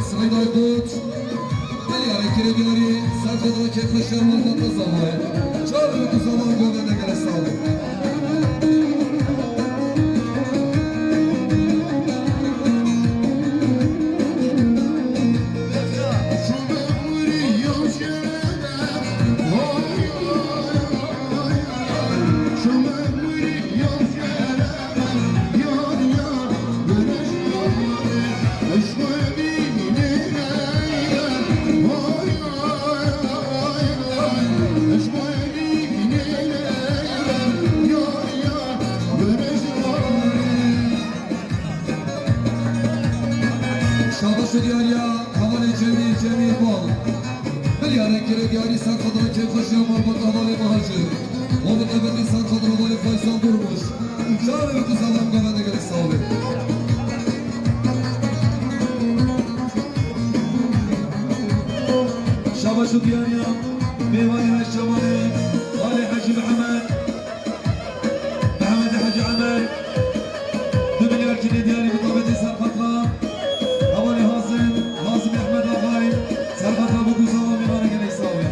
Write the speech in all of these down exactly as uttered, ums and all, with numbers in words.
Seyda Koç, Beliyare kirê diyarî, ser xwe dira kêfxweşiya malbata Zavayê. Çar û du Zavan govende gelek sağ olun. Şabaş û diyariya hevalê Cemîl, Cemîl Bal. Bilyare kirê diyarî ser xwe da kêfxweşiya malbata hevalê Mihacir. Û bi taybetî ser xwe da hevalê Faysal Durmuş. Çavê bi ku zalam gava de gelek sağ olun. Şabaş û diyariya mêvanê Hec Cemalê, Alê Hecî Mihemed, Mehemedê Hecî Emer, du milyar kirê diyarî bi taybetî ser xwe da hevalê Hazim, Hazim Ehmed Axay, ser xwe da bi ku zalam mêvana gelek sağ olun.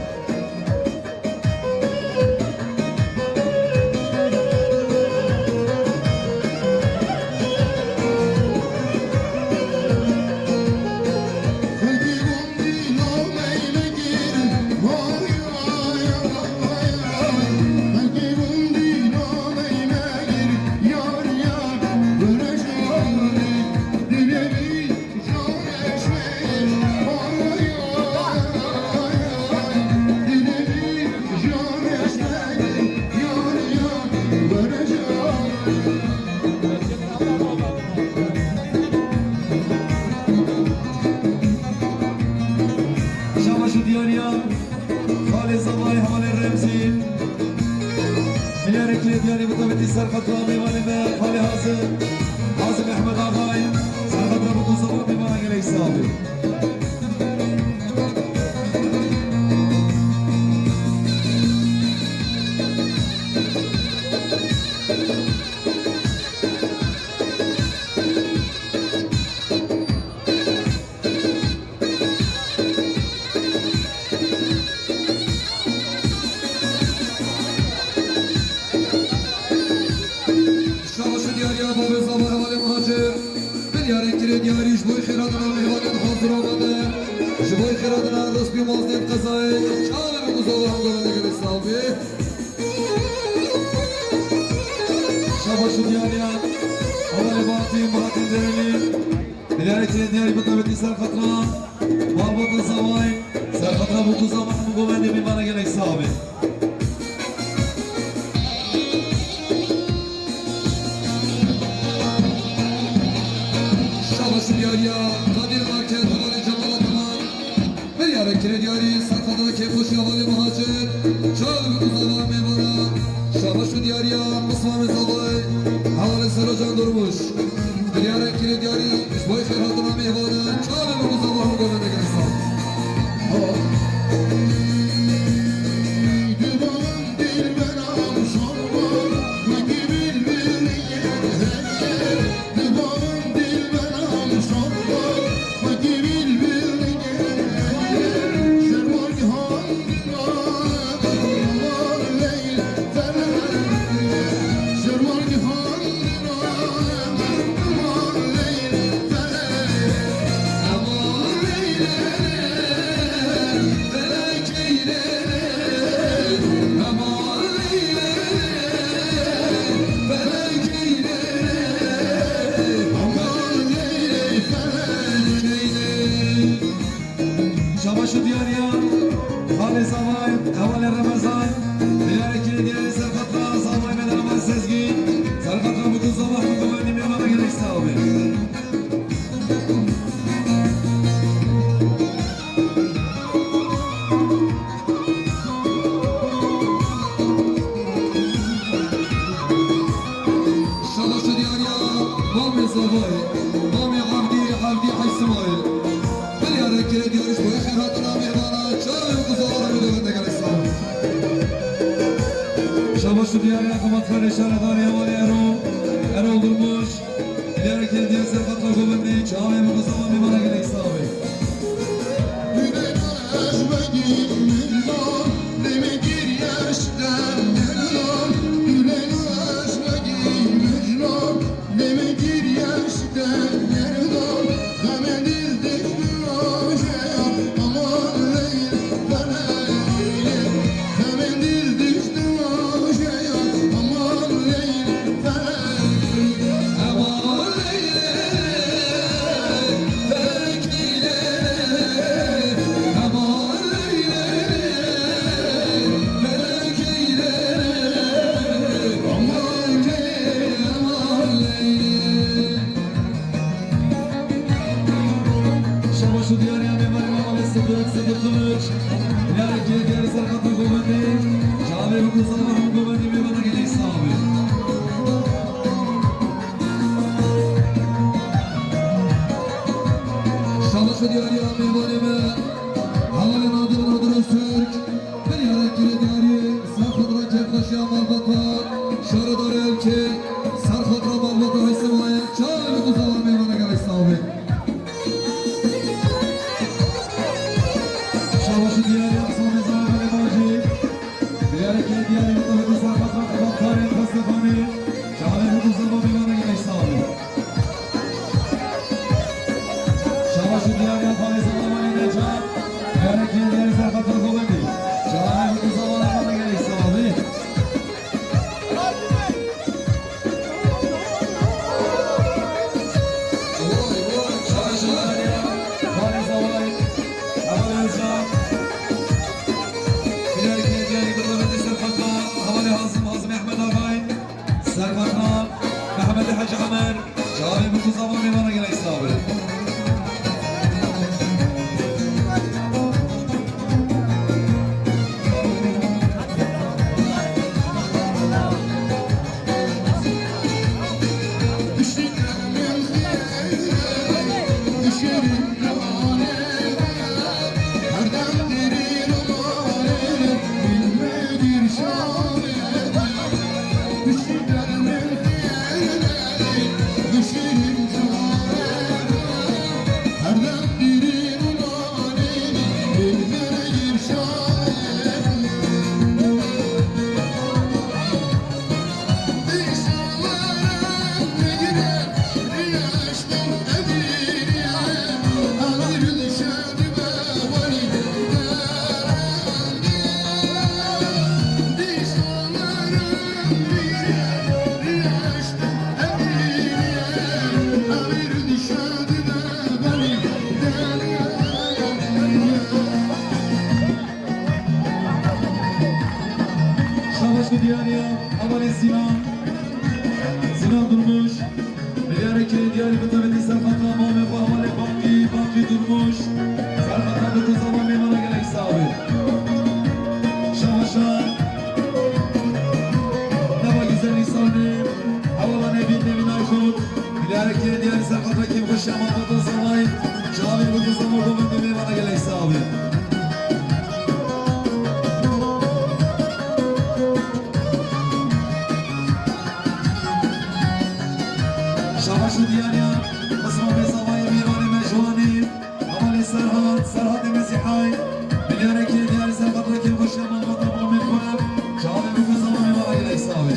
Şabaş û diyariya, xalê Zavayê, hevalê Remzî. Milyarê kirê diyarî bi taybetî ser xwe da mêvanê me, xalê Hazim, Hazim Ehmed Axay, ser xwe da bi ku zalam mêvana gelek sağ olun. Şabaş û diyariya bavê Zava hevalê Mihacir. Bilyare kirê diyarî ji bo xêratina mêvanên hazir amade. Ji bo xêratina rosbî mazdên qezayê. Çavê bi ku Zava hemgavene gelek sağ olun. Şabaş û diyariya hevalê Bahatî, Bahatî Derelî. Bilyare kirê diyarî bi taybetî ser xwe da malbata Zavayê, ser xwe da bi ku Zava hemû govendê mêvana gelek sağ olun. Şabaş û diyariya Kadir Market, hevalê Cemal Ataman. Bilyare kirê diyarî ser xwe da kêfxweşiya hevalê Mihacir. Çavê bi ku Zava mêvana. Şabaş û diyariya Mismamê Zavayê, hevalê Serocan Durmuş. Bilyare kirê diyarî ji bo xêrhatina mêvana. Çavê bi ku Zava hemû govende gelek sağ. Şabaş û diyariya xalê Zavayê, hevalê Remezan. Bilyare kirê diyarî ser xwe da Zavayê me de Remezan Sezgî. Ser xwe da bi ku Zava hemû govendê mêvana gelek sağ olun. Şabaş û diyariya mamê Zavayê, mamê Evdî, Evdî Heysimayê. Bilyare kirê diyarî ji bo xêrhatina mêvana. Çavê bi ku Zava hemû govende gelek sağ olun. Şabaş û diyariya xebatkarê şaredarê hevalê Erol, Erol Durmuş. Bilyare kirê diyarî ser xwe da govendê. Çavê bi ku Zava mêvana gelek sağ olun. Diyariya mêvanê me, hevalê Nadir, Nadir Öztürk, biryara kirê diyarî, ser xwe dira kêfxweşiya malbata, şaredarê ewkê, ser xwe dira malbata Heysen Wayek, çavê ku zava mêvana gelek sax bê. Şabaş û diyarî Heysen Wayek, zava belê bacî, biryara kirê diyarî, bi tabi ser xwe dira xebatkarên Xwestevanê, çavê ku zava mêvana gelek sax bê. Şabaş û diyarî Xalê Zalamanê Necat. Gerek yê diyarî serqatê govendî. Çavê ku zalamanê gelek sax bê. Şabaş û diyarî Xalê Zalamanê. Hevalê Özcan. Gerek yê diyarî govendî serqatê. Hevalê Hazim, Hazim Ehmed Agay. Serqatê Mehmet Hacı Amer. Çavê min ku zava mêvana gelek sax be. Şabaş û diyariya hevalê Sinan. Sinan Durmuş. Milyareke diyarî bi tevî serqata mamê xwe hevalê Baqî, Baqî Durmuş. Serqata bi ku zava mêvana gelek sax be. Şabaşa. Nava güzel insanı. Hevala Nevîn, Nevîn Aykut. Milyareke diyarî serqata kêfxweşiya malbata zavayî. Çavê bi ku zava govendê mêvana gelek sax be. Şabaş û diyariya qisma bêzavayê mêvanê me ji Wanê, hevalê Serhat, Serhatê Mesîhay, milyareke diyarî serqatrekê xweşiya malbata mamê xwe, çavê bi ku zava mêvana gelek sax be.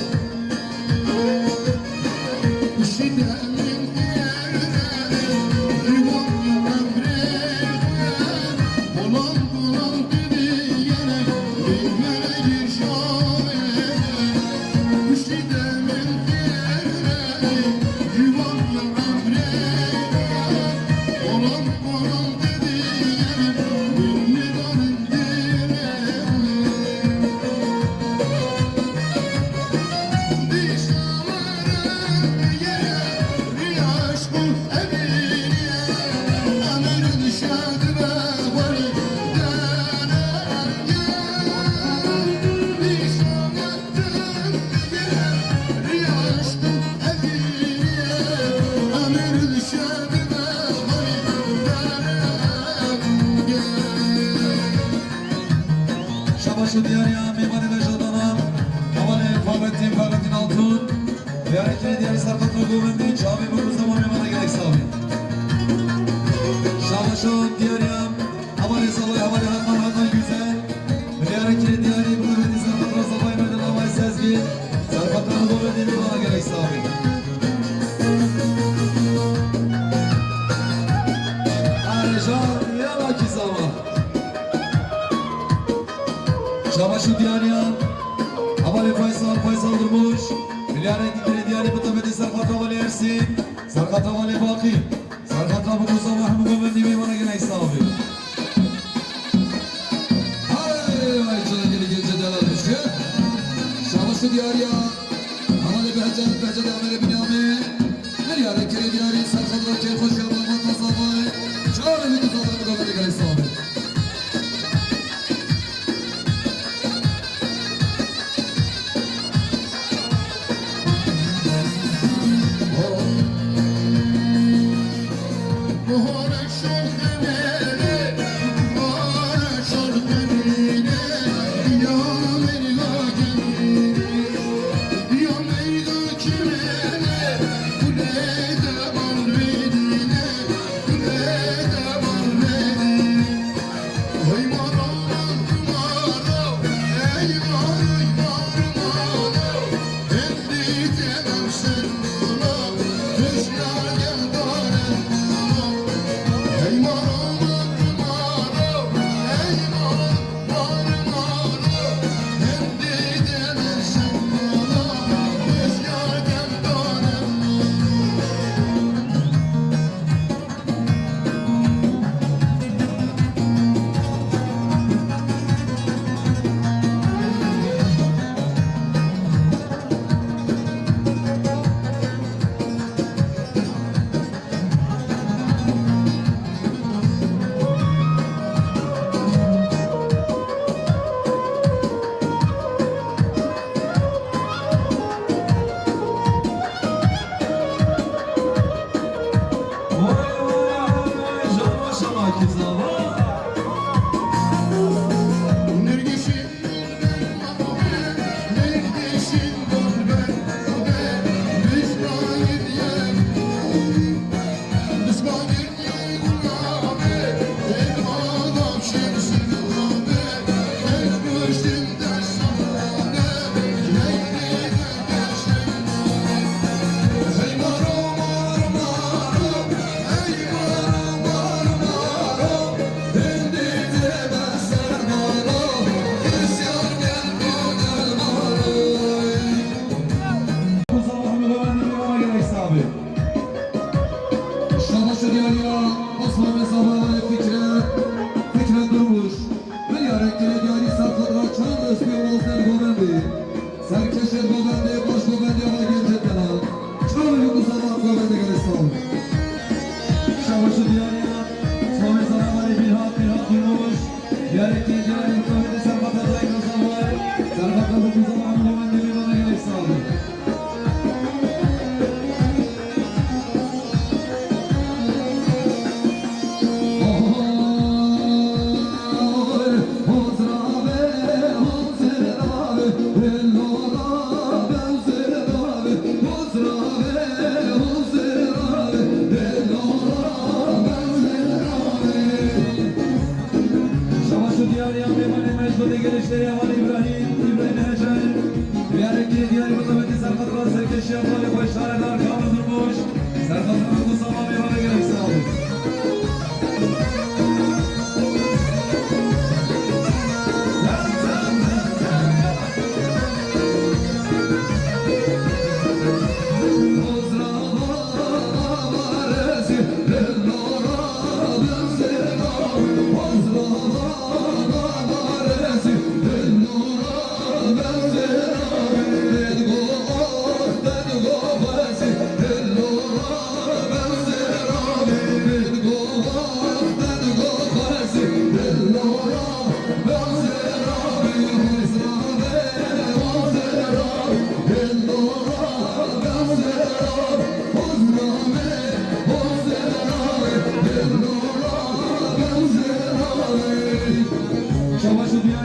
Şabaş û diyariya mêvanê me jadana, hevalê Fahrettin, Fahrettin Altun. Diyareke diyarî serqatê govendê, çavê bi ku zava mêvana gelek sax be. Şabaş û diyariya hevalê Zavay, hevalê Hakan, Hakan Güzel. Milyareke diyarî bi ku zava mêvana gelek sax be. Serqatê govendê mêvana gelek sax be. Are jan, yala ki zava. Şabaş û diyariya hevalê Faysal, Faysal Durmuş. Milyareke diyarî bi tevî serqata hevalê Ersîn, serqata hevalê Baqî, serqata bi ku zava hemû govendê mêvana gelek sax be. Hey, ay canım, gelin gelince delal düştü. Şabaş û diyariya hevalê Behcet, Behcet Amerê Binyamê. Milyareke diyarî serqatrekê xweşiya malbata zavayî. Çavê bi ku zava mêvana gelek sax be.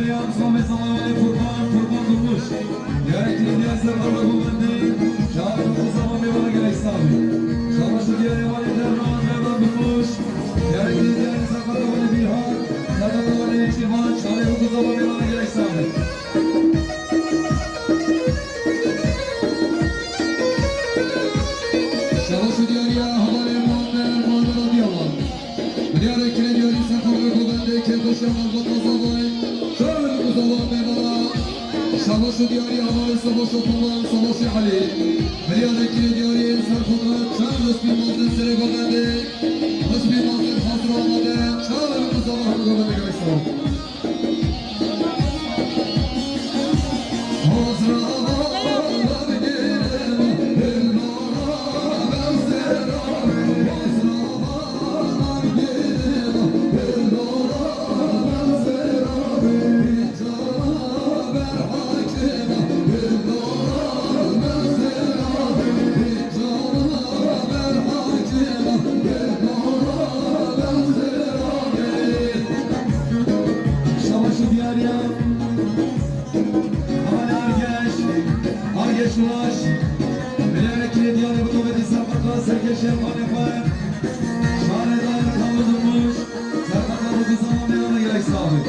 Yan Sami Zamanê Furkan, Furkan Durmuş. Diyarê Kilîdiyarê Serkata Govendê, Şaxê Kuza Mamê Wala gelek sağ bî. Şabaş û diyarê Walê Derman, Merdan Durmuş. Diyarê Kilîdiyarê Serkata Walê Bîlhan, Serkata Walê Çîvan, Şaxê Kuza Mamê Wala gelek sağ bî. Şabaş û diyariya hevalê Muammer, Muammer Adiyaman. Diyarê Kilîdiyarê Serkata Govendê, kêfxweşiya malbata Zavayê, çar û Zava Mêvana. Şabaş û diyariya hevalê Savaş û Polan, Savaşê Elî. Diyarê Kilîdiyarê Serkata, çar û spî malbata Serê Govendê, spî malbata hazir amade, çar û Zava hemû Govendê gelek sağ. Şabaş û diyariya. Hevalê Argeş, Argeş Ulaş. Bilerekî diyarê bi tovekî Serkata serkêşiya xanê xwe. Şaredar Kalo Durmuş. Serkata bi Kuza Mamê Wala gelek sağ bî.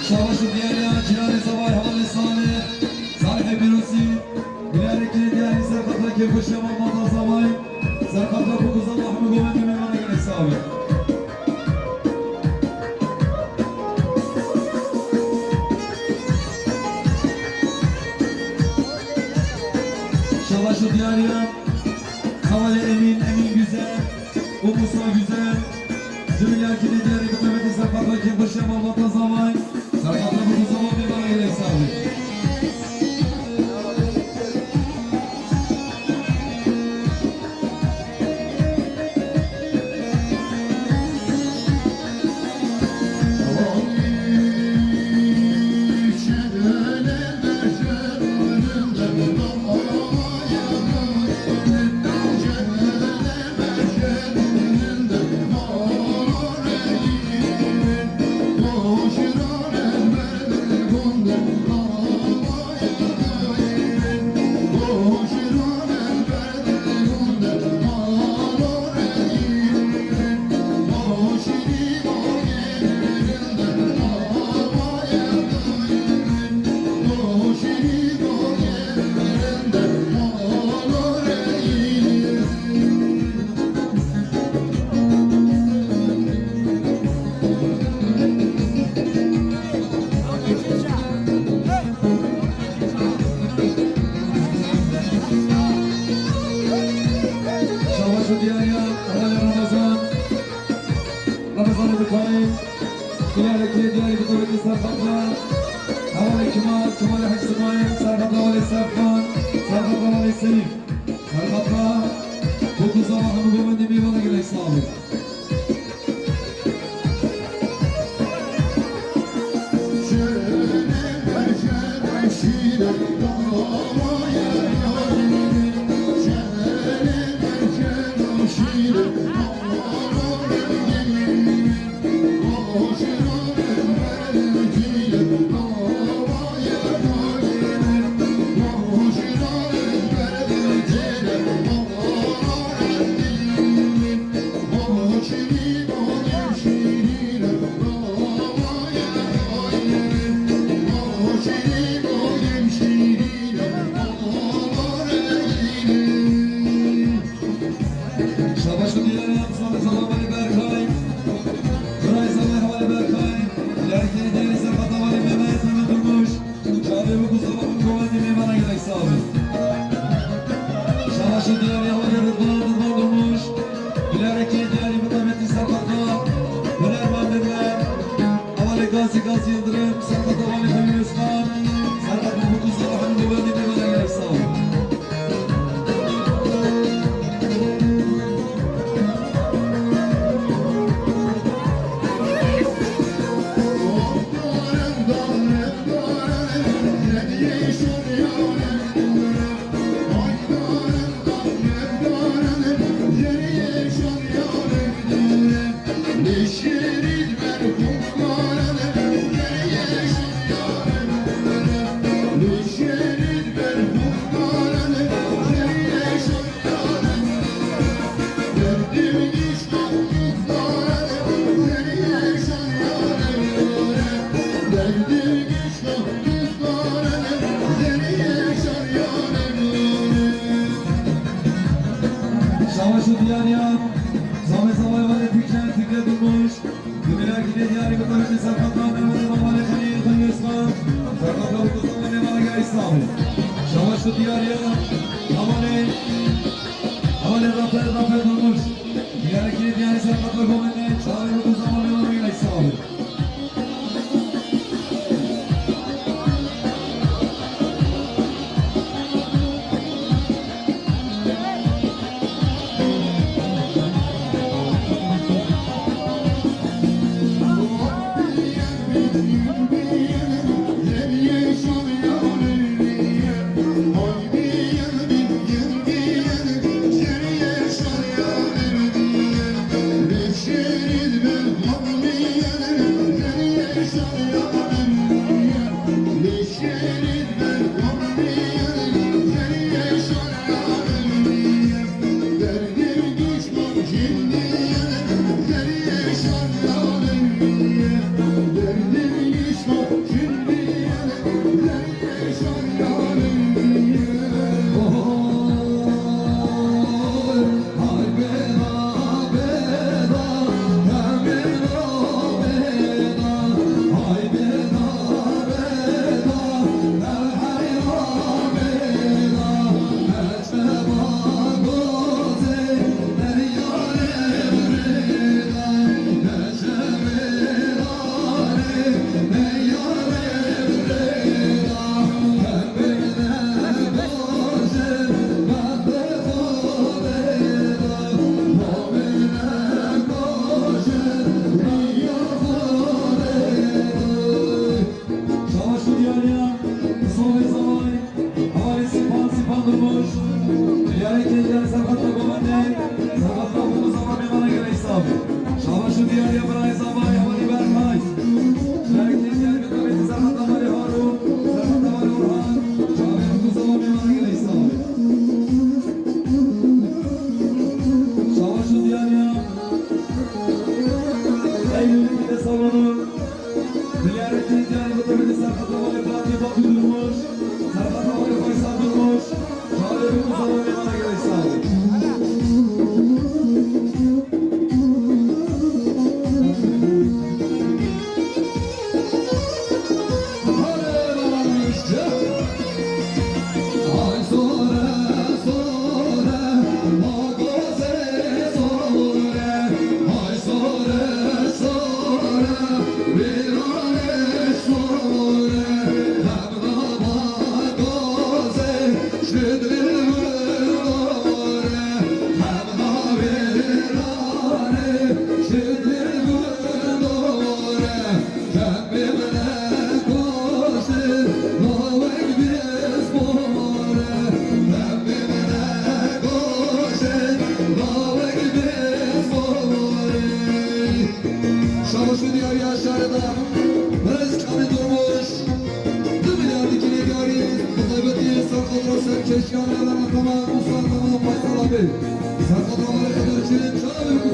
Şabaş û diyariya cîranê Zavayê hevalê Salih, Salihê Pîrozî, bilerekî diyarê Serkata kêfxweşiya malbata Zavayê, Serkata ku Zava hemû Govendê Mêvana gelek sağ bî. Şabaş û diyariya. Hevalê Emîn, Emîn Güzel û Musa Güzel. Ji milyarkî diyarê bi tovekî Serkata kêfxweşiya malbata Zavayê. Serkata bi Kuza Mamê Wala gelek sağ bî. Şabaş û diyariya hevalê Ramazan. Ramazan Dikayê. Bilerekî diyarê bi tovekî Serkata. Hevalê Kemal, Kemalê Hec Simayîl, Serkata Walê Serkan, Serkata Walê Selîm. Serkata ku Kuza Mamê hemû Govendê Mêvana gelek sağ bî. Şabaş û diyariya Zava, Zava Hevalê Berkay. Birayê Zava Hevalê Berkay. Bilerekî diyarê Serkata Walê Mehmet, Mehmet Durmuş. Çavê wek û Zava hemû Govendê Mêvana gelek sağ bî. Şabaş û diyariya Hevalê Ridvan, Ridvan Durmuş. Bilerekî diyarê bi tovekî Serkata. Hunermendê me. Hevalê Gazî, Gazî Yildirim, Serkata Walê Demîr Osman, Serkata wek û Zava hemû Govendê Mêvana gelek sağ bî. Diyariya, Zame Zame Vale Fikret, Fikret Durmuş, Gümüler Gide Diyari Kıtaveti Serkatlar Mehmet Babale Kani Kani Osman, Serkatlar Kutlu Mehmet Bala Gel İslam. Şavaş Diyariya, Havale, Havale Rafael, Rafael Durmuş, Gümüler Gide Diyari Serkatlar Gomende, Çağrı Kutlu Mehmet Bala Gel İslam. Şavaş û diyariya, Sovê Zavay, Havalê Sîpan, Sîpan Durmuş, diyarê Kêlyan Serxeta Govende, Serxeta Bû Zava Mêvana Gelê Sav. Şavaş û diyariya birayê Zavay, Havalê Berkay, diyarê Kêlyan Mitabêtî Serxeta Valê Harun, Serxeta Valê Orhan, Çavê Bû Zava Mêvana Gelê Sav. Şavaş û diyariya, Eylül'ün bir de salonu. Ziyaretçi Diyarbakır Bölgesi Serhat Havalı Fatih Babi Durmuş, Serhat Havalı Faysal Durmuş, Çağrı Bey Uzan'a emanet gerek sağ olun. Şabaş û diyariya şarê de, Birêz Kanî Durmuş, du milyar dikine diyarî, bi taybetî serqedra serkêşiyan Eren Ataman û serqedra Faysal Abi. Serqedra Malik Kadirçî, çavê ku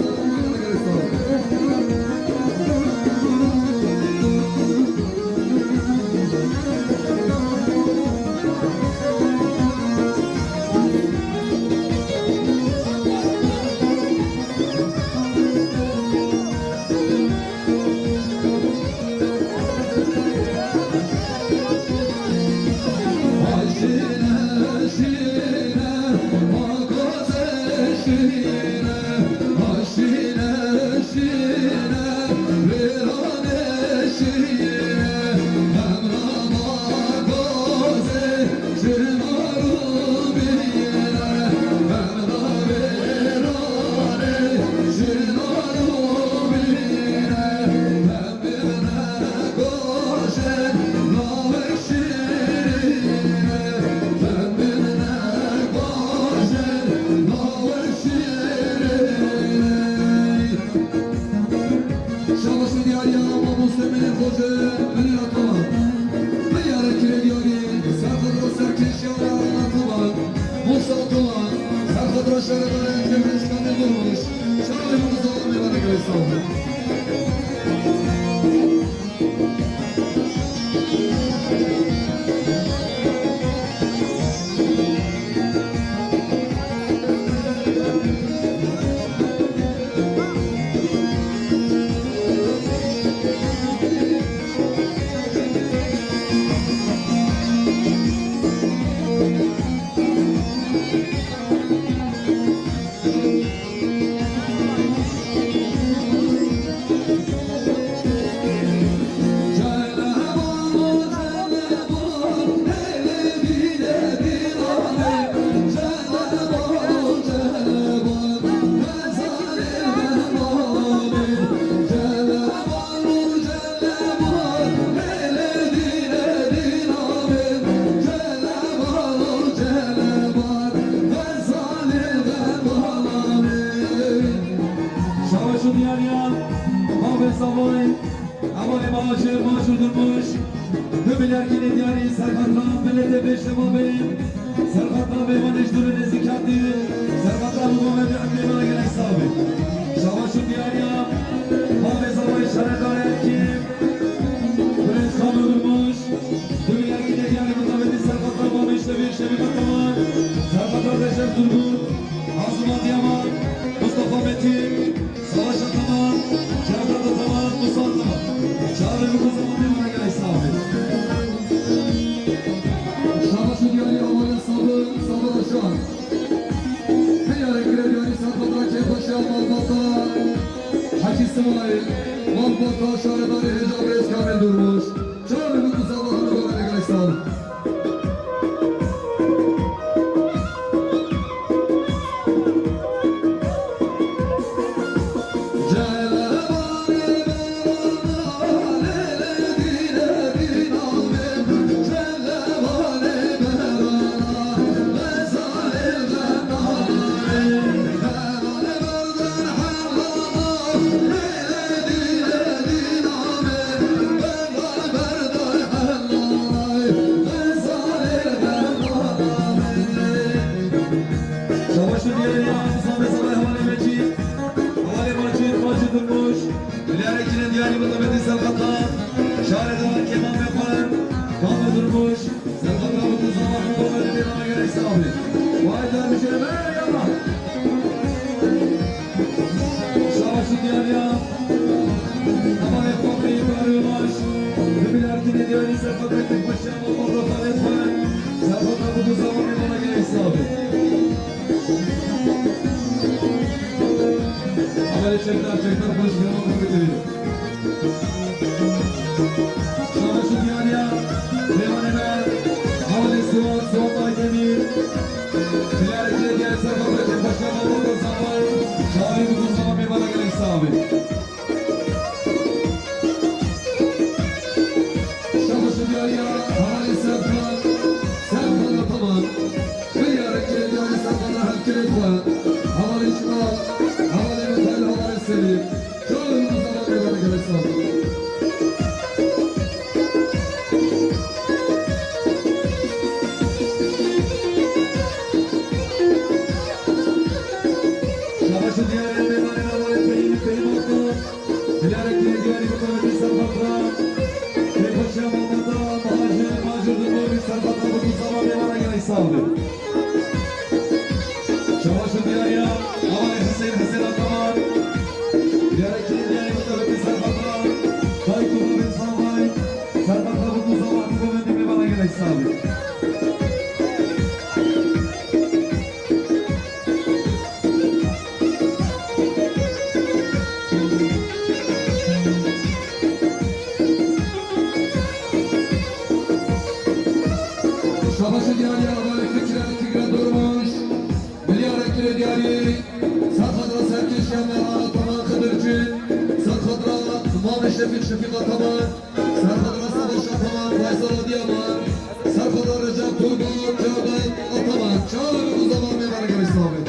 Şabaş û diyariya mamoste Melîh Xoce, Melîh Ataman. Diyare kirê diyarî, serqedra serkêşiyan Ataman, Musa Ataman, serqedra şaredarê Kevreşkanê Durmuş, çavê min zalim ê bana gelê sağ olun. Hevalê Maje, Maje Durmuş, du milyar kîlê diyarî serheta miletê pêşema bê. Serheta mêvanê ji dûr û nêzîk hatî, serheta bi Muhammed Emrê Mela gelek sax bê. Şabaş û diyariya Mamê Zavayê Şaredarê Erkî, Birêz Kamil Durmuş, du milyar kîlê diyarî mitabetî serheta Mamê Şevî, Şevî Ataman, serheta Recep Durgun, Azim Adiyaman, Mustafa Metin, Savaş Ataman, Cevdet Ataman, Musa Ataman. Çağrı bu zaman bir bana gelek sahibi. Şabaş û diyarî Amalê Sabir, Sabir Aşar. Milyarek kîlê diyarî serheta Kêpaşa malbata Hecî Simayîl, malbata şaredarê hêja Birêz Kamil Durmuş. Çağrı bu zaman bir bana gelek sahibi. Şabaş û diyarî ya Hafizan ve Saray Hevalê Mecîd, Hevalê Macîd, Macîd Durmuş, milyarek kîlê diyarî mitabetî serheta şaredarê Kemal Mexmen, Kamil Durmuş, serheta bu zaman bu zaman bir bana gelek sahibi. Vay dervişe, vay Allah. Şabaş û diyariya Hevalê Xwedê Barê Baş, du milyar kîlê diyarî serheta Kêpaşa malbata Xwedê Xwedê, serheta bu zaman bir bana gelek sahibi. Hevalê çekdar, çekdar, xweş gelman xwe bitirî. Şabaş û diyariya mêvanê me, Hevalê Suat, Suat Aydemîr. Milyarek kîlê diyarî serheta Kêpaşa malbata Zavayê, çaxê bi dû zava mêvana gelek sax bî. Şabaş û diyariya Hevalê Serkan, Serkan Ataman. Milyarek kîlê diyarî serheta hevkirê xwe, Hevalê Çiman, Hevalê Mikaîl, Hevalê Selîm. Çaxê bi dû zava mêvana gelek sax bî. Şabaş û diyarê mêvanê Hevalê Fehîm, Fehîm Aktan. Milyarek kîlê diyarî mitabetî serheta Kêpaşa malbata Macîd, Macîd Durmuş, serheta bi dû zava mêvana gelek sax bî. Şabaş û diyariya Hevalê Huseyîn, Huseyîn Ataman. Milyarek kîlê diyarî mitabetî serheta dayik û bavê Zavayê, serheta bi dû zava hemû bavên mêvana gelek sax bî. Şabaş û diyariya Hevalê Fikret, Fikret Durmuş. Milyarek kîlê diyarî serheta serkêşiya me Ataman Xidirçî, serheta Mamê Şefîq, Şefîq Ataman. Serheta Savaş Ataman, Faysal Adiyaman, serheta Recep Turgut, Cevdet Ataman, çaxê bi dû zava mêvana gelek sax bî.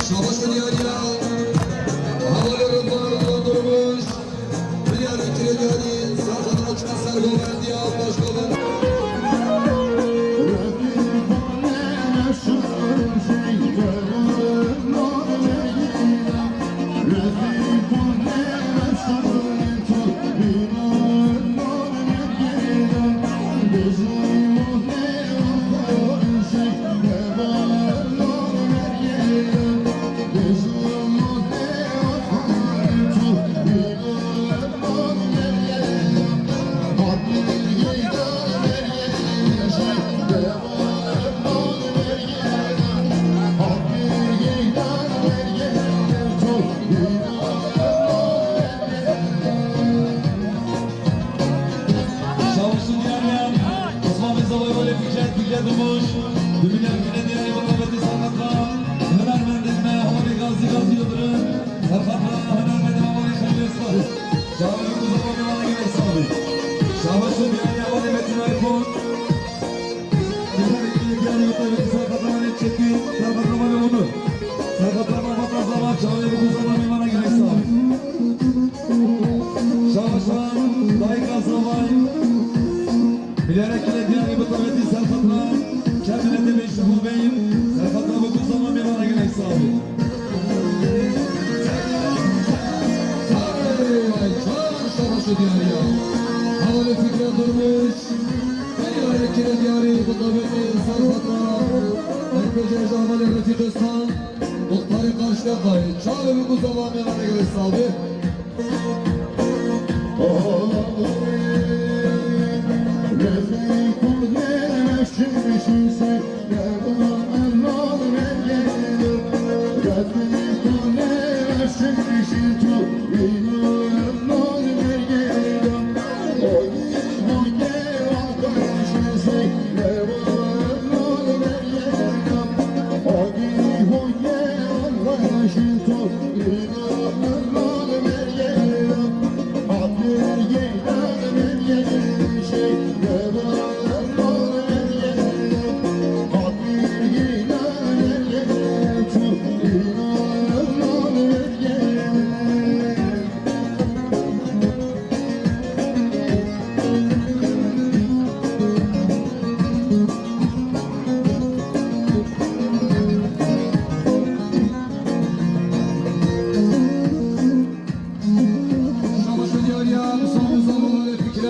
Şabaş Dinyariya, hevalê Rıdvan, Rıdvan Durmuş, Dinyariya Kirê Diyarî, Serxatana Çukur Sergovendiya, Başgoven. Şabaş Dinyariya, Osman Bey Zavay Wale Fikret, Fikret Durmuş, Dümünya Fikret Diyarî, Mukabbeti Sanatlar, Hünermendin me, Hawali Gazi, Gazi Yıldırım, Serxatana, Hünermendin Hawali Xeyli Esma. Çavê ku zama mêvana gelek sabî. Şabaş Dinyariya, Hawali Metin Aykun. Dinyariya Kirê Diyarî, Mukabbeti Sanatlar, Çetin, Serxatana Hawali Onur. Serxatana Mata Zama, çavê ku zama mêvana gelek sabî. Şabaşan, dayika Zavay. Bilerek ile Diyarî bi tabetî Serxatana, çend milete beş bû beyim, Serxatana bi ku zama mêvana gelek sabî. Ay, çar şabaş Dinyariya. Hevalê Fikret Durmuş. Bilerek ile Diyarî bi tabetî Serxatana. Erpêje ji hevalê Refîq Özkan. Muxtarê Qarşî Qaqayê, çavê bi ku zama mêvana gelek sabî.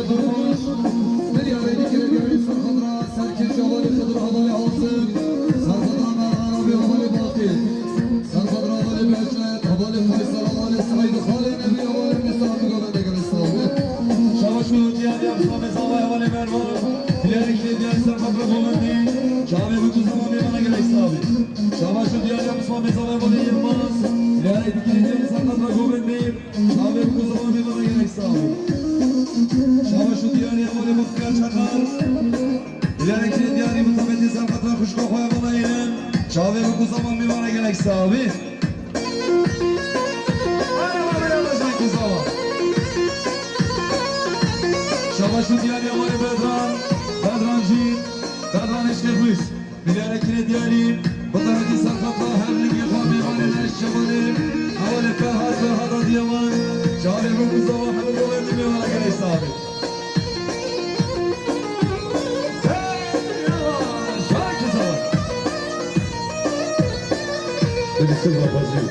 Milyarê dikire diyarî serxadra serkêşa hevalê Xidir, hevalê Asim, serxadra Merdan abî, hevalê Baqî, serxadra hevalê Behçet, hevalê Faysal, hevalê Seîd, xalê Nebî, hevalê Musa, tu govende gelek sağ ol. Şabaş û diyarî Asim, Mezava, hevalê Mervan, milyarê dikire diyarî serxadra govendî, çavê bi ku zaman mêvana gelek sağ ol. Şabaş û diyarî Asim, Mezava, hevalê Yilmaz, milyarê dikire diyarî serxadra govendî, çavê bi ku zaman mêvana gelek sağ ol. Şabaş û diyarî hevalê Bextiyar Çakar. Milyarê dikire diyarî mizabetê serxadra xwişka xwe hevala Êlem. Çavê bi ku zaman mêvana gelek sağ ol. Şabaş û diyarî hevalê Bedran. Bedran jî. Bedran eşkê xwîş. Milyarê dikire diyarî, bi terekî serxadra her lingê xwe mêvanê leş çevanê, hevalê Ferhat, Ferhat Adiyaman, çavê bi ku zaman hevalê Govertî mêvana gelek sağ ol. Hey, ya, şarkı sağ ol. Hadi siz babacığım.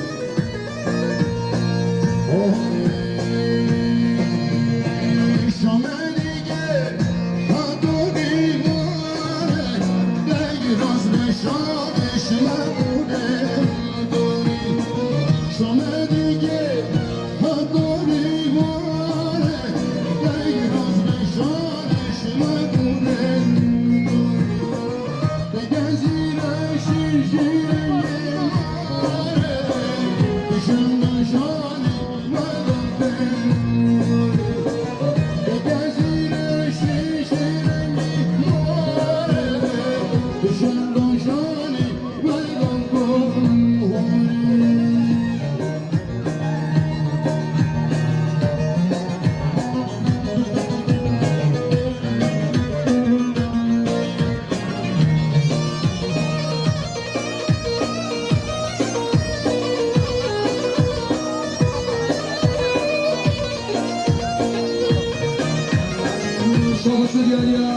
Şabaş û diyariya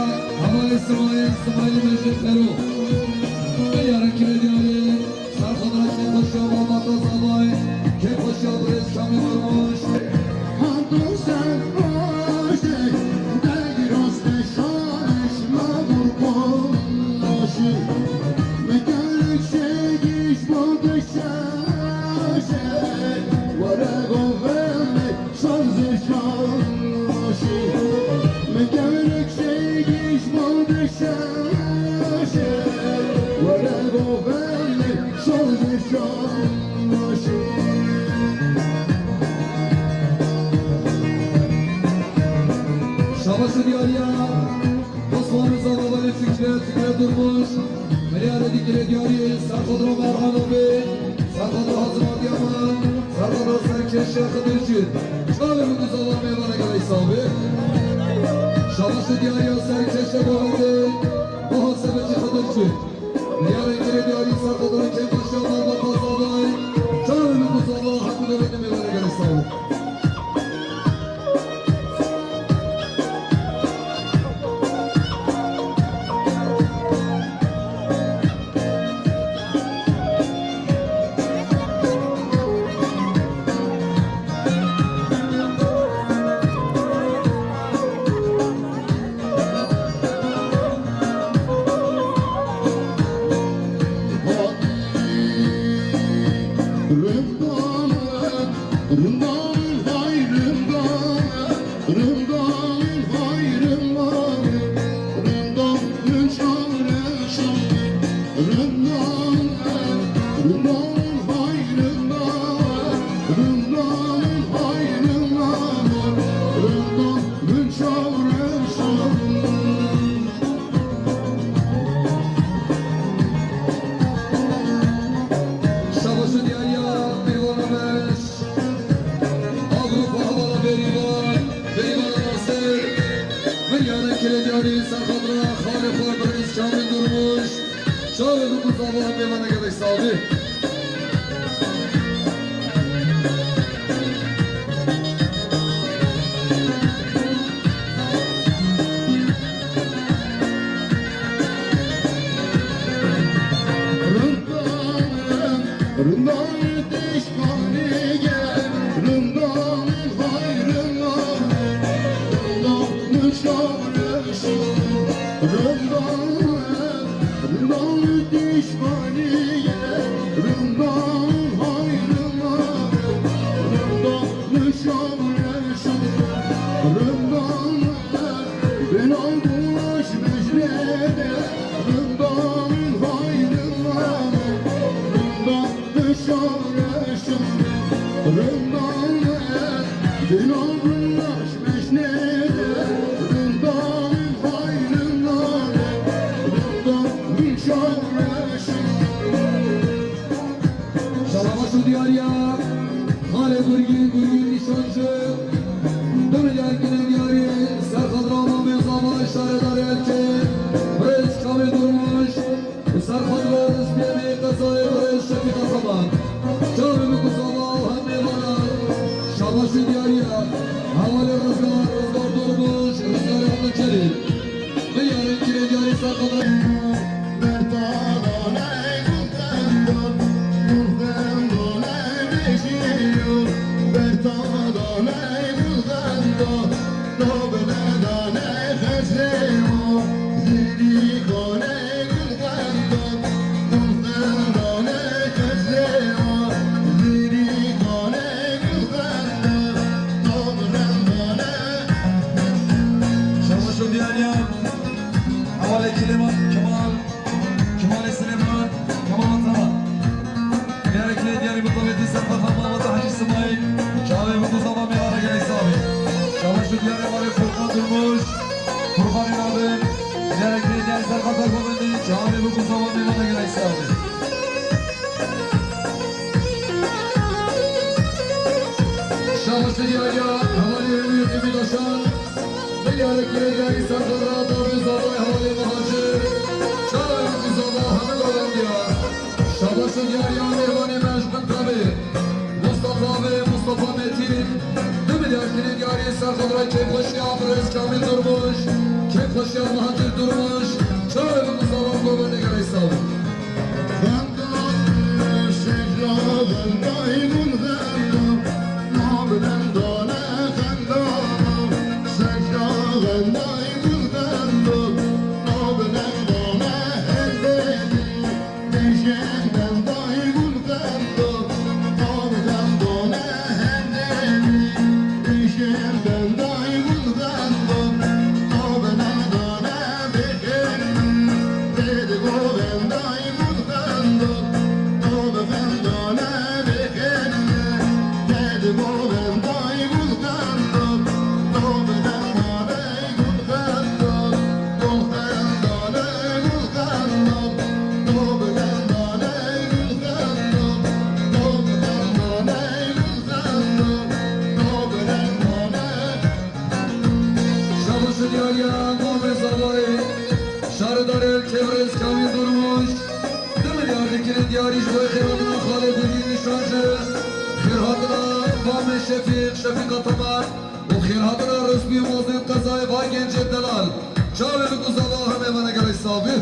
hevalê Simayîl, Simayîl Mecid Fero. Milyarê dikire diyarî. Serxadra kêfxweşiya malbata Zavay, kêfxweşiya birêz Kamî Mirmaş. Şabaş û diyariya Osman Rıza, hevalê Fikret, Fikret Durmuş. Milyarê dikire diyarî serxadra Merhan abî, serxadra Hazim Adiyaman, serxadra serkêşe Xidir Çût. Çavê bi ku zaman mêvana gelek sağ ol. Şabaş û diyariya serkêşe govendê, muhasebecî Xidir Çût. Milyarê dikire diyarî serxadra kêfxweşiya malbata Zavay. Çavê bi ku zaman heqû govendê mêvana gelek sağ ol. Şabaş û diyariya mêvana me. Avrupa hevala Bêrîvan, Bêrîvana Nasir. Milyarê dikire diyarî serxadra xalê xwe birêz Kamîl Durmuş. Çavê bi ku zaman mêvana gelek sağ ol. Şareşim, rindan, rindan düşmaniyê, rindan hayrına, rindan şareşim, rindan, rindan bulaş mecnede, rindan hayrına, rindan şareşim, rindan, rindan bulaş Şabaş û diyariya, xalê Gurgîn, Gurgîn Nîşancî, du milyar gine diyarî, serxedra mamê zava, şaredarê Elkê, birêz Çavê Durmuş, Serxwedra Rizbiyê qezayê birêz Şefîq Ataman. Çavê min ku zava hem mêvana. Şabaş û diyariya. Hevalê Rizgar, Rizgar Durmuş, Rizgar Abdülkerim. Milyarên kirê diyarî serxwedra. Şabaş û diyariya. Hevalê Kemal, Kemal, Kemalê Silêman, Kemal Ataman. Diyarê kirê diyarî mutawêtî serxwedra mamata Hacî Simayîl, çavê min ku zava mêvana gelek savê. Şabaş û diyarê hevalê Furkan Durmuş, Furkanê navê. Diyarê kirê diyarî serxwedra govendî, çavê min ku zava mêvana gelek savê. Şabaş û diyariya, hevalê Ewî Ewî Daşan. Milyarek lê diyarî serxwedra dawî zavayê hevalê Muhacir. Çavê min ku zava heme govendî ya. Şabaş û diyariya mêvanê me ji bin tavê. Mustafa ve Mustafa Metin. Du milyar lê diyarî serxwedra kêfxweşiya birêz Kamîl Durmuş. Kêfxweşiya Muhacir Durmuş. Çavê min ku zava govendî gelek savê. Şabaş û diyariya mamê zavayê şaredarê Elkê birêz Kamîl Durmuş. Du milyar lê kirê diyarî ji bo xêrhatina xalê Gurgîn Nîşancî, xêrhatina mamê Şefîq, Şefîq Ataman û xêrhatina Rizbî Mozin qezayê va gencê delal. Çavê min ku zava heme vana gelek savê.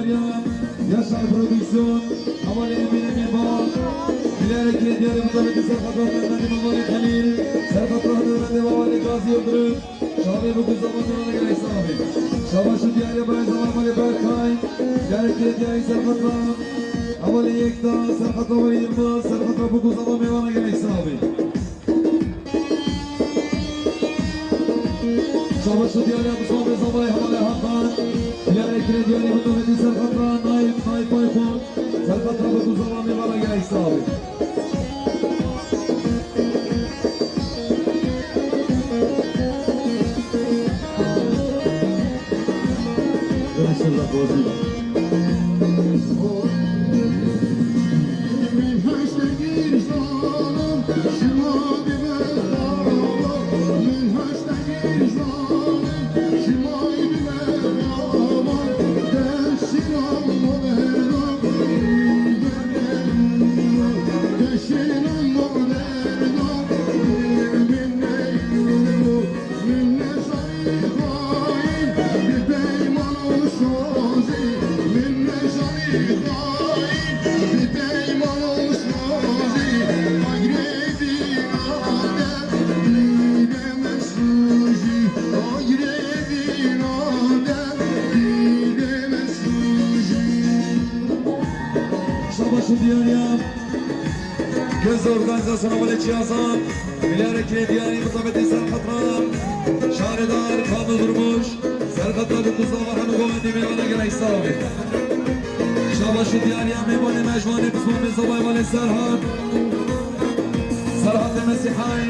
Yaşar Prodüksiyon, Havale Emine Mimba, Bilerek Hediyeleri Mutlu Serhat Rahmetli Mimari Halil, Serhat Rahmetli Mimari Gazi Yıldırım, Şabe Buku Zaman Yılana Gerek Sahibi. Şabaş û diyarê birayê Zemal Malê Berkay, Bilerek Hediyeleri Serhat Rahmetli, Havale Yekta, Serhat Rahmetli Yılmaz, Serhat Rahmetli Buku Zaman Yılana Gerek Sahibi. Şabaş û diyarê Mustafa Zavay Havale Hakan. Diyarê kirê diyarê Mustafa Serhat Ra, Naib, Naib Bayxun. Serhat Ra Buku Zaman Yılana Gerek Sahibi. Görüşürüz, Apo. Şabaş û diyariya. Gez organizasyona wele çiyazan. Bilerek diyarî mutabetî Serhat Ra. Şaredar Kamil Durmuş. Serhat Ra Buku Zaman hemû govendî mêvana gerek sax be. Şabaş û diyariya mêvanê mejvanê pismamê Zavay Valê Serhat. Serhatê Mesîhay.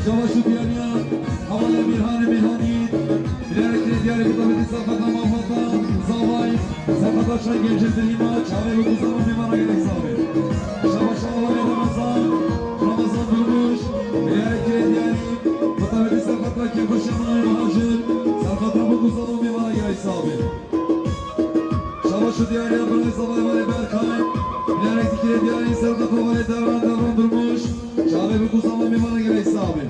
Şabaş û diyariya, Havale Mîrhanê Mîrhanî, Bilerek diyarê mutabetî Serhat Ra Mafata Zavay, Serhat Ra Şengê Cizirîna, Çavê Buku Zaman mêvana gerek sax be. Şabaş Havale Ramazan, Ramazan Durmuş, Bilerek diyarî mutabetî Serhat Ra Kêfxweşiya Minayê Muhacir, Serhat Ra Buku Zaman mêvana gerek sax be. Şabaş û diyariya birayê Zavay Valê Berkay, Bilerek dikirê diyarî Serhat Ra Valê Devran, Devran Durmuş, Çavê Buku Zaman mêvana gerek sax be.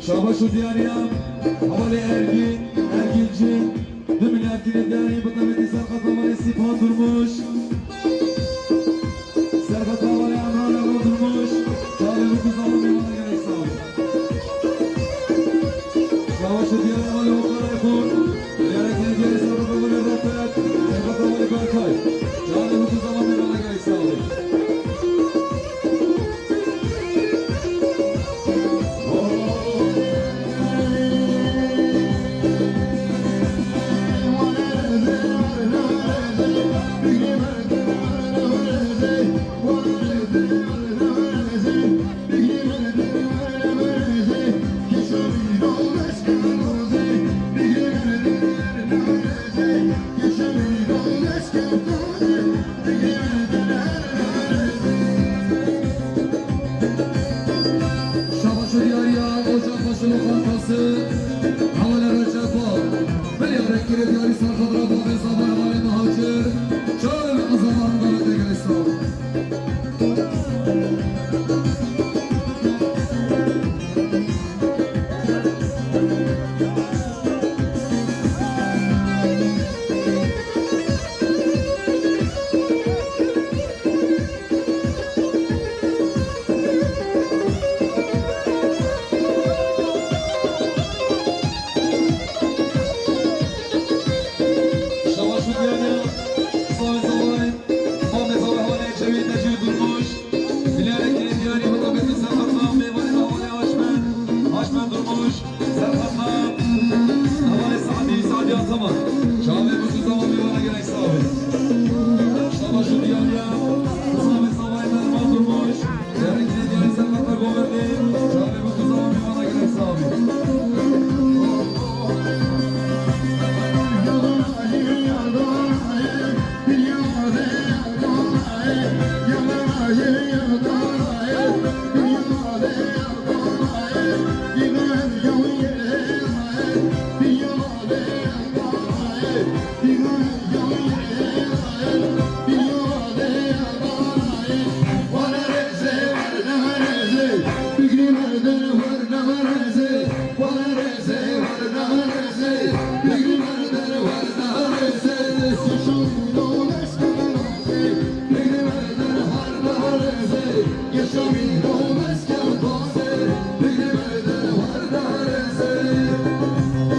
Şabaş û diyariya Havalê Ergin, Ergincî, du milyar kîlê diyarî bi tevî Serhat Havalê Sîpan Durmuş. Serhat Havalê Emran Emran Durmuş. Çavê Buku Zaman mêvana gerek sax be. Şabaş û diyariya Havalê Okan Ayxun. Diyarê kîlê diyarî Serhat Havalê Rafet, Serhat Havalê Berkay. Çavê Buku Zaman mêvana gerek sax be.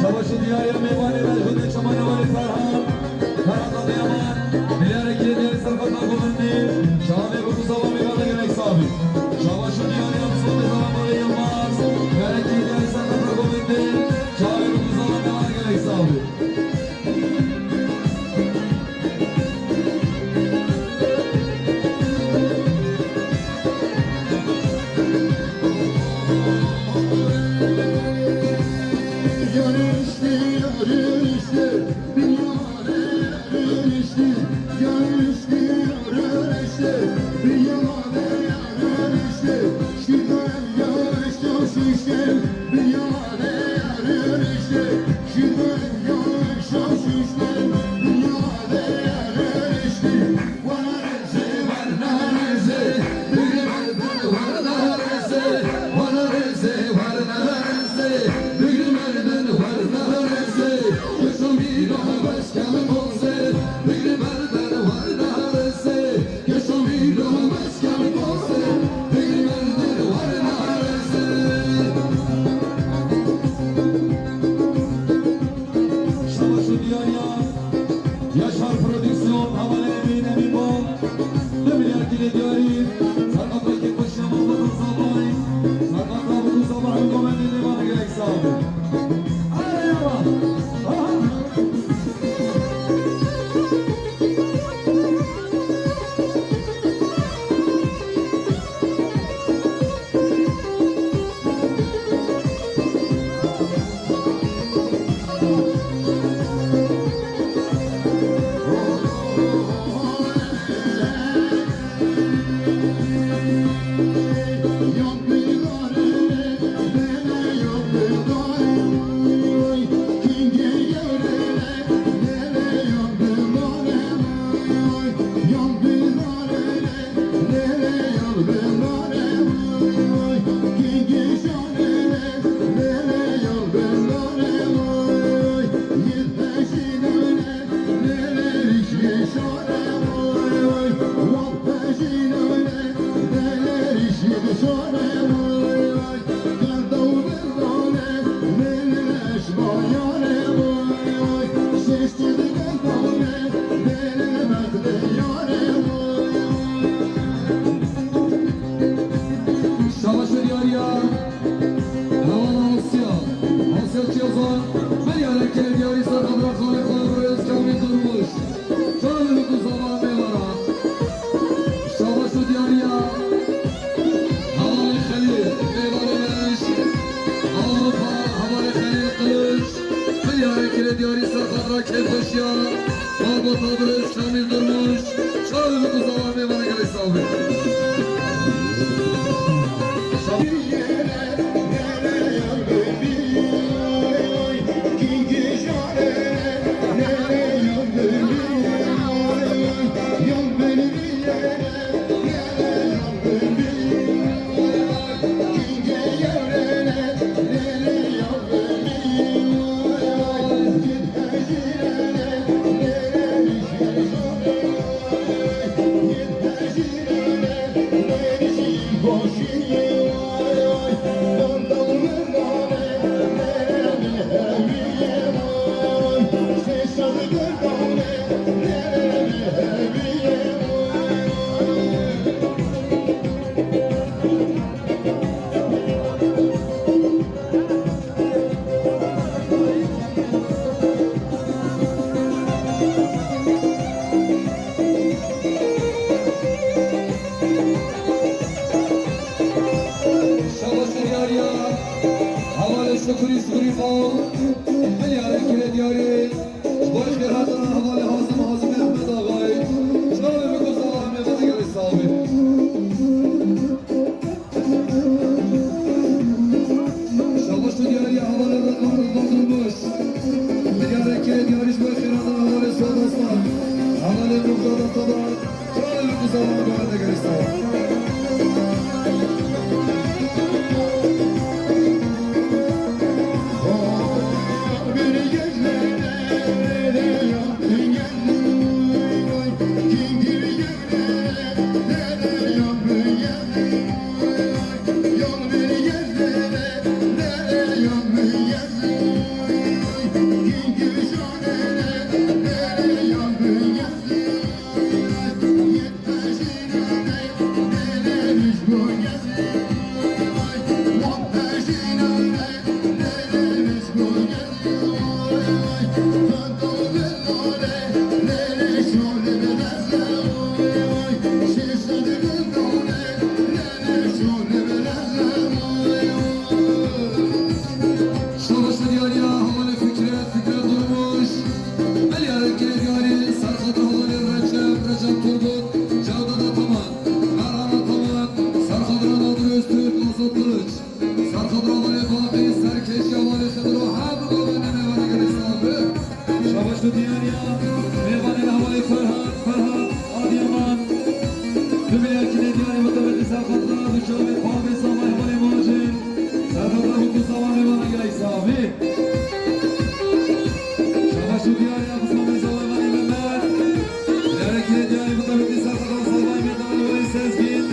Şabaş û diyariya mêvanê me ji Gundê Çeman Hevalê Ferhan. Ferhan Adıyaman, milyarek lê diyarî serqatna govendî. Şahabê bi ku sawa mêvana gelek sabî. Şabaş û diyariya Misafê Zelambarê Yilmaz, milyarek lê diyarî serqatna govendî. Şahabê bi ku sawa mêvana gelek sabî. Şabaş û diyariya Yaşar Prodüksiyon, hevalê Emîn Emînbol, du milyar kîlê diyarî, serqatna kêfxweşiya malbata Zavay, serqatna bi ku Zavay û komendê mêvana gelek sax be. Eyvallah. Aha. Şabaş û diyariya hevala Asya. Asya Çiyazan. Milyarek lê diyarî serqatna Xalê Xalê Birêz Kamîl Durmuş. Çavê ku Zavay mêvana. Şabaş û diyariya hevalê Xelîl, mêvanê me ji Avrupa, hevalê Xelîl Kılıç. Milyarek lê diyarî serqatna kêfxweşiya malbata Birêz Kamîl Durmuş. Çavê ku Zavay mêvana gelek sax be. Şabaş û diyariya hevalê Şukurî Sûrî Mal, milyarek lê diyarî. Ji bo xêrhatina hevalê Hazim, Hazimê Ehmed Axayê, çavê min ku Zavay mêvana gelek sax be. Şabaş û diyariya hevalê Rıdvan, Rıdvan Durmuş. Milyarek lê diyarî ji bo xêrhatina hevalê Suad Aslan, hevalê Muqtada Taban, çavê min ku Zavay mêvana gelek sax be. Serxadra Walê Baqî, serkêşiya Walê Xidro, her bi govendê mêvana gelek sal be. Şabaş û diyariya mêvanên hevalê Ferhat, Ferhat Adiyaman. Tu vê erkînê diyarî bi tevî serxadra, bi çavê pavê savayê hevalê Macir. Serxadra bi ku sawa mêvana gelek sal be. Şabaş û diyariya bi savayê Mehmet. Erkînê diyarî bi tevî serxadra savayê mêvanê Sezgîn.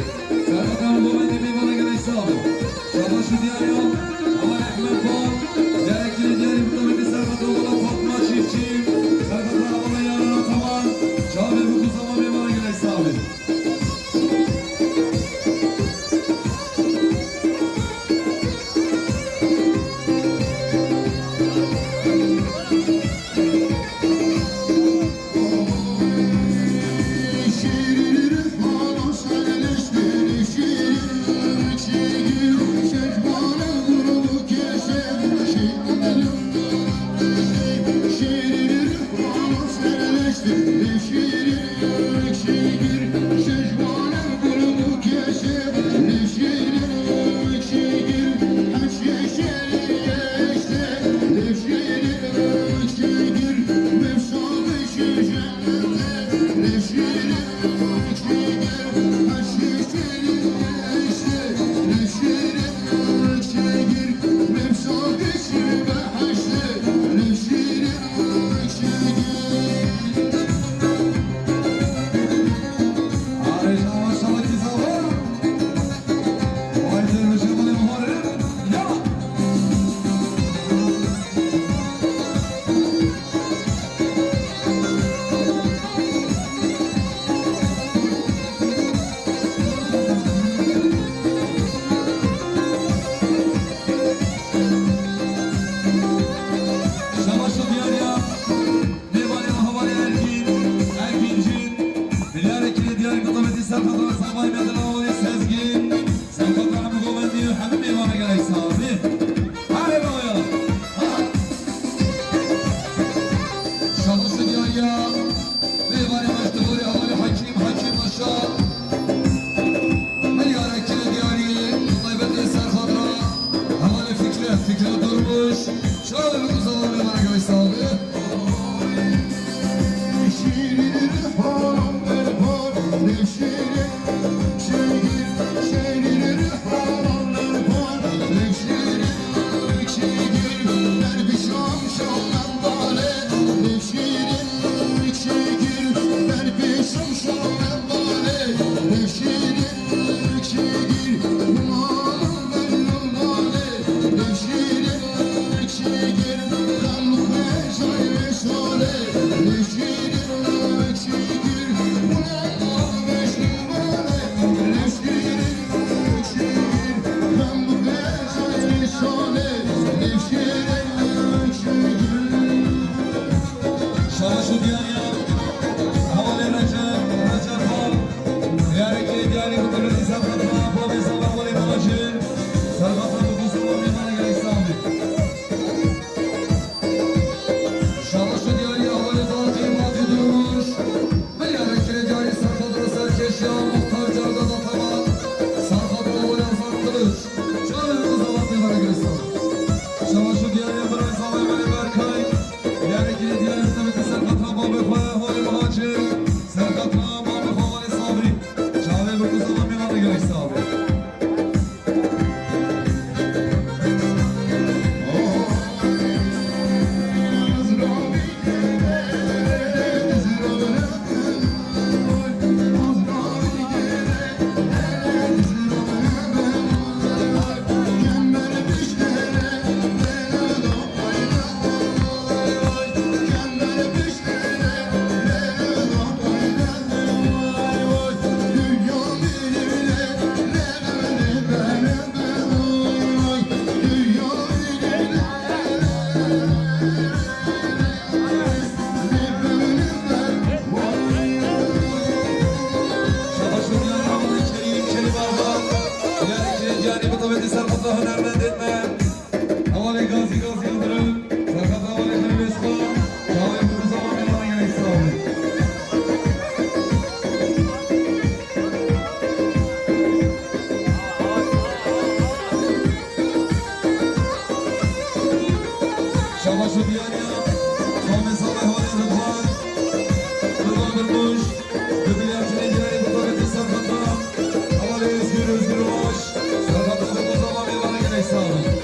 Serxadra govendê mêvana gelek sal be. Şabaş û diyariya, hevalê Ehmed Bal, gerek yine diyarî bi tevî serxadra wala Fatma Çiftçi, serxadra wala Yaran Ataman, çavê bi ku sawa mêvana gelek sal be. Şabaş û diyariya, mêvanê hevalê Ergîn, Ergîncîn, milyarê kirê diyarî bi tevî serxadra savayê mêvanê hevalê Sezgîn. Serxadra hemû govendî û hemû mêvana gelek sal be. Hare baya. Ha. Şabaş û diyariya. Mêvanê me ji Diborê hevalê Hekîm, Hekîm Aşa. Milyarê kirê diyarî. Taybetê serxadra. Hevalê Fikret, Fikret Durmuş. Çavê bi ku sawa mêvana gelek sal be. Şabaş û diyariya, hevalê Recep, Recep Bal, diyarê kirê diyarî bi tevî serxadra, bavê sava hevalê Macir, serxadra bi ku sawa mêvana gelek sal be. Şabaş û diyariya hevalê Baqî, Baqî Durmuş. Milyarê kirê diyarî serxadra serkêşiya Muxtar Cavdad Ataman, serxadra Wali Hasan Kılıç. Çavê bi ku sawa mêvana gelek sal be. Şabaş û diyariya birayê savayê Wali Berkay. Milyarê kirê diyarî bi tevî serxadra bavê xwe, hevalê Macir. Serxadra bavê xwe, hevalê Sabrî. Çavê bi ku sawa mêvana gelek sal be. Şabaş û diyariya hevalê Kerîm, Kerîm Arda. Diyarê kirê diyarî bi tevî serxadra hunermendên me. Hevalê Gazî, Gazî Yildirim. Serxadra hevalê Xelîl Êspa. Çavê bi ku sawa mêvana gelek sal be. Diyariya, Ahmet Salih Halil Rıdvan, Rıdvan Durmuş, Dökülen Çin'e gireni bu tabi Serhat'la, Havalê Özgür, Özgür Ulaş, Serhat'la dokuz zaman bir bana gerek sağlık.